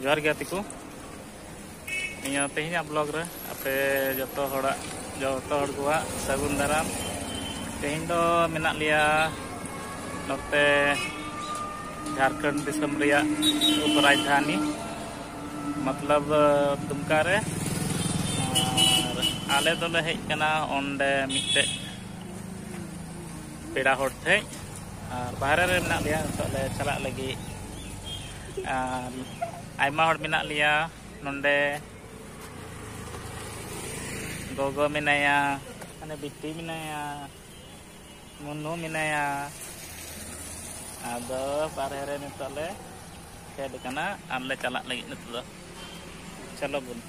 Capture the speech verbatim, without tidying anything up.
ᱡᱚᱦᱟᱨ ᱜᱮ ᱜᱟᱛᱮ ᱠᱚ᱾ ᱱᱤᱭᱟᱹ ᱛᱮᱦᱮᱧᱟᱜ ᱵᱞᱚᱜ ᱨᱮ ᱟᱯᱮ ᱡᱚᱛᱚ ᱦᱚᱲᱟᱜ, ᱡᱚᱛᱚ ᱦᱚᱲ ᱠᱚᱣᱟᱜ ᱥᱟᱹᱜᱩᱱ ᱫᱟᱨᱟᱢ᱾ ᱛᱮᱦᱮᱧ ᱫᱚ ᱢᱮᱱᱟᱜ ᱞᱮᱭᱟ ᱱᱚᱛᱮ ᱡᱷᱟᱲᱠᱷᱚᱸᱰ ᱫᱤᱥᱚᱢ ᱨᱮᱭᱟᱜ ᱩᱯᱚᱨᱟᱡᱽᱫᱷᱟᱱᱤ, ᱢᱚᱛᱞᱚᱵ, ᱫᱩᱢᱠᱟ ᱨᱮ᱾ ᱟᱨ ᱟᱞᱮ ᱫᱚᱞᱮ ᱦᱮᱡ ᱠᱟᱱᱟ ᱚᱸᱰᱮ ᱢᱤᱫᱴᱮᱡ ᱯᱮᱲᱟ ᱦᱚᱲ ᱴᱷᱮᱡ, ᱟᱨ ᱵᱟᱦᱨᱮ ᱨᱮ ᱢᱮᱱᱟᱜ ᱞᱮᱭᱟ᱾ ᱱᱤᱛᱚᱜ ᱞᱮ ᱪᱟᱞᱟᱜ ᱞᱟᱹᱜᱤᱫ᱾ ᱟᱨ ᱟᱭᱢᱟ ᱦᱚᱲ ᱢᱮᱱᱟᱜ ᱞᱮᱭᱟ ᱱᱚᱰᱮ᱾ ᱜᱚᱜᱚ ᱢᱮᱱᱟᱭᱟ, ᱢᱟᱱᱮ ᱵᱤᱴᱤ ᱢᱮᱱᱟᱭᱟ, ᱢᱩᱱᱩ ᱢᱮᱱᱟᱭᱟ᱾ ᱟᱫᱚ ᱵᱟᱨᱦᱮ ᱨᱮ ᱱᱤᱛᱚᱜ ᱞᱮ ᱯᱷᱮᱰ ᱠᱟᱱᱟ ᱟᱨ ᱞᱮ ᱪᱟᱞᱟᱜ ᱞᱟᱹᱜᱤᱫ ᱱᱤᱛᱚᱜ ᱫᱚ᱾ ᱪᱚᱞᱚ ᱵᱚᱱ᱾